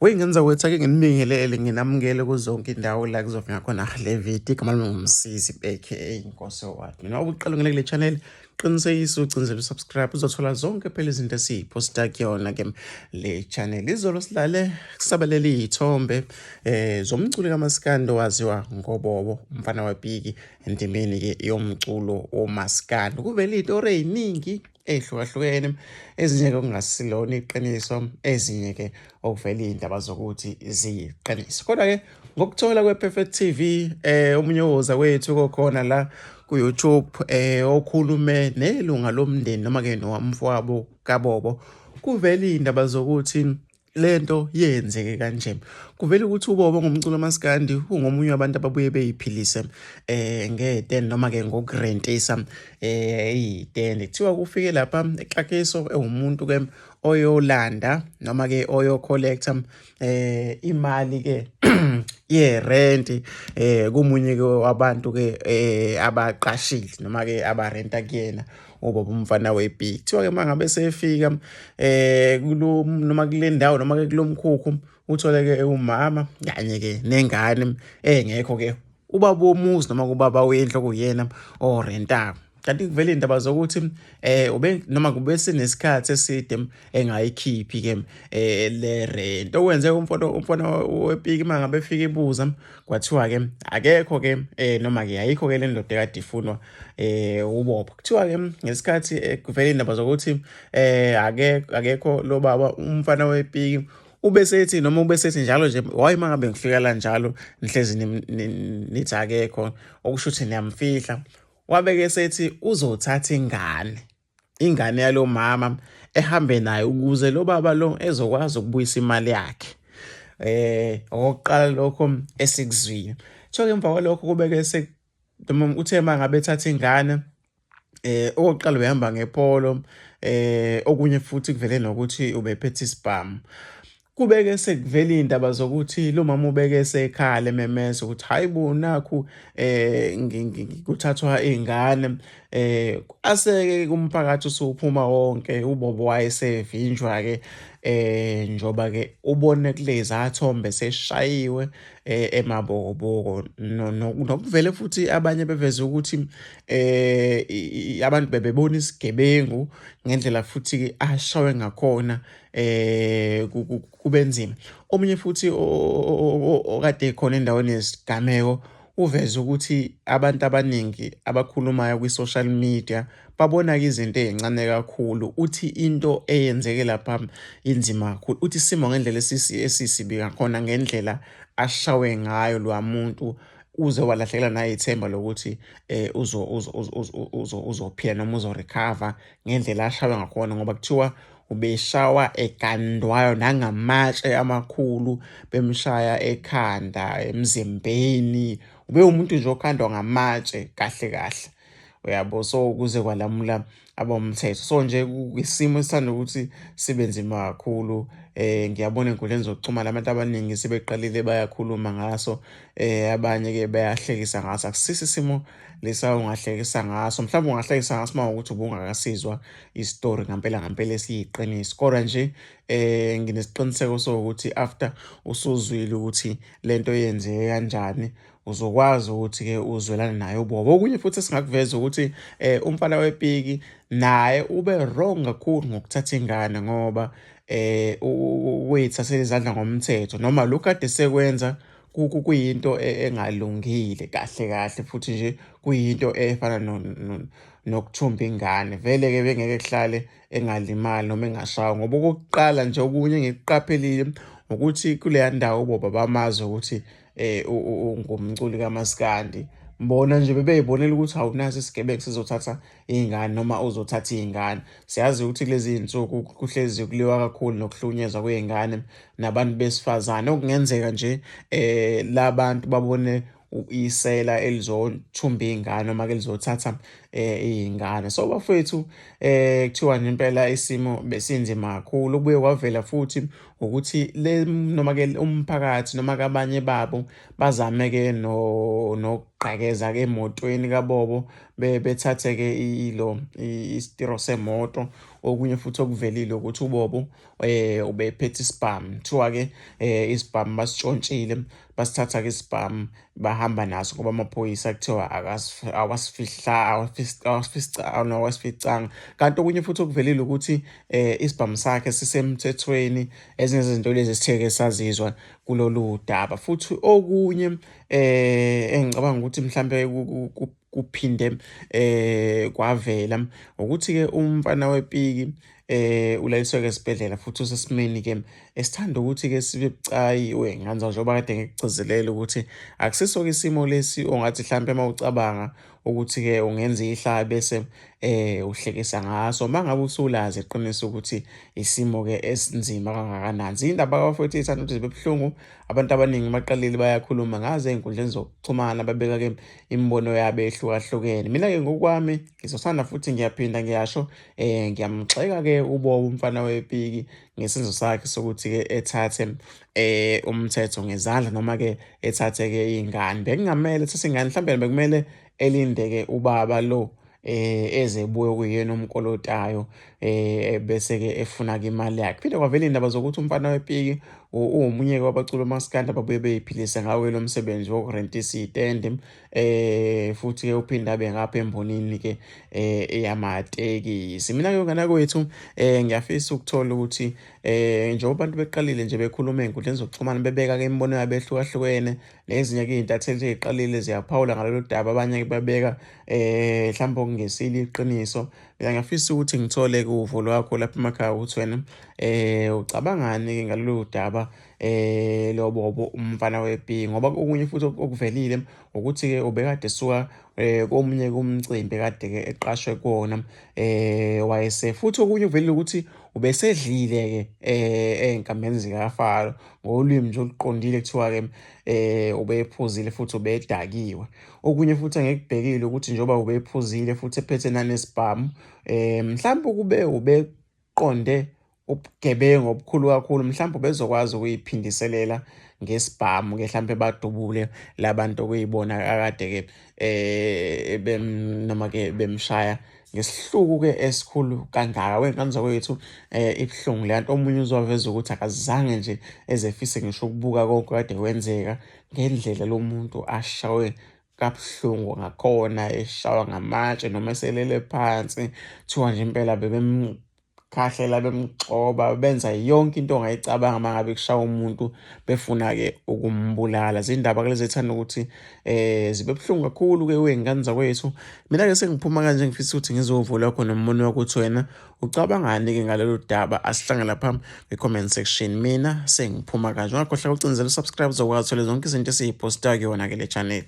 Wengenza ukuthi ake nginibingelele nginamukele kuzonke indawo la kuzofika khona le video. Igama lami nguMsizi aka Nkosi Owadi. Mina ubuqala ungene kule channel, qinisekisa ucinzele usubscribe uzothola zonke phela izinto esiyiphosta kuyona ke le channel. Izolo silale kusabalele iy'thombe zomculi kaMaskandi owaziwa ngoBobo, umfana wepiki endimeni ke yomculo womaskandi. Kuvele iy'tori ey'ningi ey'hlukahlukene, ezinye-ke okungasilona iqiniso, ezinye-ke okuvela iy'ndaba zokuthi ziyiqiniso. Kodwa-ke ngokuthola kwe-Perfect TV, omunye woza kwethu kokhona la ku-YouTube okhulume nelunga lomndeni noma-ke nowamfowabo kaBobo, kuvela iy'ndaba zokuthi lento yenzeke kanje. Kuvela ukuthi uBobo ngumculo maskandi ungomunye wabantu ababuye beyiphilise ngetende noma ke ngokurentisa itende. Kuthiwa kufike lapha eXakiso ewumuntu ke oyolanda noma ke oyocollecta imali ke ye-rent komunye ke wabantu ke abaqashile noma ke abarenta kuyena ubaba umfana wepiki. Kuthiwa ke mangabe sefika kulo noma kule ndawo noma ke kulomkhukhu uthole ke umama kanye ke nengane engekho ke ubaba womuzi noma kubaba wendlu okuyena orentayo. Kanti kuvele indaba zokuthi ube noma kube senesikhathi eside engayikhiphi ke le rent. Okwenzeka umfana wepiki mangabe efika ebuza kwathiwa ke akekho ke noma ke ayikho ke le ndoda ekade ifunwa uBobo. Kuthiwa ke ngesikhathi kuvele indaba zokuthi akekho lo baba umfana wepiki ubesethi noma ubesethi njalo nje why mangabe ngifika la njalo nihlezi nithi akekho, okusho ukuthi niyamfihla. Wabeke sethi uzothatha ingane yalo mama ehambe nayo ukuze lo baba lo ezokwazi ukubuyisa imali yakhe. Okokuqala lokho esikuzwile. Kuthiwa emva kwalokho kubeke uthe uma ngabe ethatha ingane okokuqala ubehamba ngepolo, okunye futhi kuvele nokuthi ubephethe isibhamu. Kubeke sekuvela iy'ndaba zokuthi lo mama ubeke esekhala ememeza ukuthi hhayi bo nakhu kuthathwa iy'ngane. Ase-ke umphakathi usuphuma wonke uBobo wayesevinjwa-ke njengoba-ke ubone kuleza thombe seshayiwe emabokoboko. Nokuvele futhi abanye beveze ukuthi abantu bebebona isigebengu ngendlela futhi-ke ashawe ngakhona kube nzima. Omunye futhi okade ekhona endaweni yesigameko uveze ukuthi abantu abaningi abakhulumayo kwi-social media babona-ke izinto ey'ncane kakhulu. Uthi into eyenzeke lapha inzima kakhulu. Uthi isimo ngendlela esisibi ngakhona ngendlela ashawe ngayo lowa muntu uze walahlekelwa nayithemba lokuthi uzophila noma uzo-recover ngendlela ashawe ngakhona, ngoba kuthiwa ubeshawa egandwayo nangamatshe amakhulu, bemshaya ekhanda, emzimbeni. Ube umuntu nje okhandwa ngamatshe kahle kahle, uyabo. So kuze kwalamula abomthetho. So nje isimo esithanda ukuthi sibe nzima kakhulu. Ngiyabona ey'nkundleni zokuxhumana abantu abaningi sebeqalile bayakhuluma ngaso, abanye ke bayahlekisa ngaso. Akusiso isimo lesa ungahlekisa ngaso, mhlawumbe ungahlekisa ngaso uma ukuthi ubungakasizwa isitori ngampela ngampela esiyiqiniso. Kodwa nje nginesiqiniseko sokuthi after usuzwile ukuthi lento yenzeke kanjani uzokwazi ukuthi-ke uzwelane naye uBobo. Okunye futhi esingakuveza ukuthi umfana wepiki naye ube wrong kakhulu ngokuthatha ingane, ngoba uyithathela izandla ngomthetho noma lokhu kade sekwenza kuyinto engalungile kahle kahle, futhi nje kuyinto efana nokuthumba ingane. Vele-ke bengeke kuhlale engalimali noma engashawa, ngoba okokuqala nje okunye engikuqaphelile ukuthi kuleya ndawo uBobo bamazi ukuthi ungumculi kaMaskandi. Bona nje bebeyibonela ukuthi awunaso isigebengu sizothatha iy'ngane noma uzothatha iy'ngane. Siyazi ukuthi kulezi iy'nsuku kuhlezi kuliwa kakhulu nokuhlukunyezwa kwey'ngane nabantu besifazane, okungenzeka nje labantu babone isela elizothumba iy'ngane noma ke lizothatha iy'ngane. So bafowethu kuthiwa nje impela isimo besinzima kakhulu. Kubuye kwavela futhi Ukuthi le noma ke umphakathi noma ke abanye babo bazame ke no nokugqekeza ke emotweni kaBobo bethathe ke ilo isitiro semoto. Okunye futhi okuvelile ukuthi uBobo ubephethe isibhamu, kuthiwa ke isibhamu basitshontshile, basithatha ke isibhamu bahamba naso ngoba amaphoyisa kuthiwa awasificanga. Kanti okunye futhi okuvelile ukuthi isibhamu sakhe sisemthethweni. Ezinye zezinto lezi esithe-ke sazizwa kulolu daba. Futhi okunye engicabanga ukuthi mhlampe kuphinde kwavela ukuthi-ke umfana wepiki ulaliswe-ke esibhedlela futhi usesimeni-ke esithanda ukuthi-ke sibe bucayi wenganza njengoba kade ngikugcizelela ukuthi akusiso-ke isimo lesi ongathi hlampe uma ucabanga ukuthi-ke ungenza ihlaya bese uhlekisa ngaso. Uma ngabe usulazi iqiniso ukuthi isimo-ke esinzima kangakanani. Ziyindaba bafowethu ey'thanda ukuthi zibe buhlungu. Abantu abaningi baqalile bayakhuluma ngazo ey'nkundleni zokuxhumana, babeka-ke imibono yabo ehlukahlukene. Mina-ke ngokwami ngizothanda futhi ngiyaphinda ngiyasho ngiyamgxeka-ke uBobo umfana wepiki ngesenzo sakhe sokuthi-ke ethathe umthetho ngezandla noma-ke ethathe-ke iy'ngane. Bekungamele ethathe iy'ngane, mhlawumbe bekumele elinde-ke ubaba lo eze ebuye kuyena omkolotayo bese-ke efuna-ke imali yakhe. Phinde kwavela iy'ndaba zokuthi umfana wepiki uwomunye-ke wabaculi bomaskandi ababuye bey'philise ngawo lo msebenzi wokurentisa iy'tende futhi-ke uphinde abe ngapha embonini-ke eyamatekisi. Mina-ke ngane kwethu ngiyafisa ukuthola ukuthi njengoba abantu beqalile nje bekhuluma ey'nkundleni zokuxhumana bebeka-ke imibono yabo ehlukahlukene, nezinye-ke iy'ntatheli sey'qalile ziyaphawula ngalolu daba, abanye-ke babeka mhlawumbe okungesilo iqiniso. Mina ngiyafisa ukuthi ngithole-ke uvo lwakho lapha emakhaya ukuthi wena ucabangani-ke ngalolu daba loBobo umfana wePiki, ngoba okunye futhi okuvelile ukuthi-ke ubekade esuka komunye kumcimbi kade-ke eqashwe kuwona wayese futhi okunye kuvelile ukuthi ubesedlile-ke ey'nkambeni zikaFaro ngolwimi nje oluqondile kuthiwa-ke ubephuzile futhi ubedakiwe. Okunye futhi engikubhekile ukuthi njengoba ubephuzile futhi ephethe nanesibhamu mhlawumbe ukube ubeqonde ubugebengu obukhulu kakhulu mhlawumbe ubezokwazi ukuyiphindiselela ngesibhamu-ke mhlawumbe badubule labantu okuyibona akade-ke noma-ke bemshaya ngesihluku-ke esikhulu kangaka. Wey'ngane zakwethu ibuhlungu le nto. Omunye uzoveza ukuthi akazange nje ezefise ngisho ukubuka konke kade kwenzeka ngendlela lo muntu ashawe kabuhlungu ngakhona, eshawa ngamatshe noma eselele phansi. Kuthiwa nje impela bebemkhahlela, bemgxoba, benza yonke into ongayicabanga uma ngabe kushawa umuntu befuna-ke ukumbulala. Zindaba ke lezi ethanda ukuthi zibe buhlungu kakhulu-ke wey'ngane zakwethu. Mina-ke sengiphuma kanje ngifisa ukuthi ngizovula khona umbono wakho ukuthi wena ucabangani-ke ngalolu daba. Asihlangane lapha kwi-comment section. Mina sengiphuma kanje. Ungakhohlwa ukucinzela u-subscribe uzokwazi uthole zonke izinto esiy'posta kuyona-ke le channel.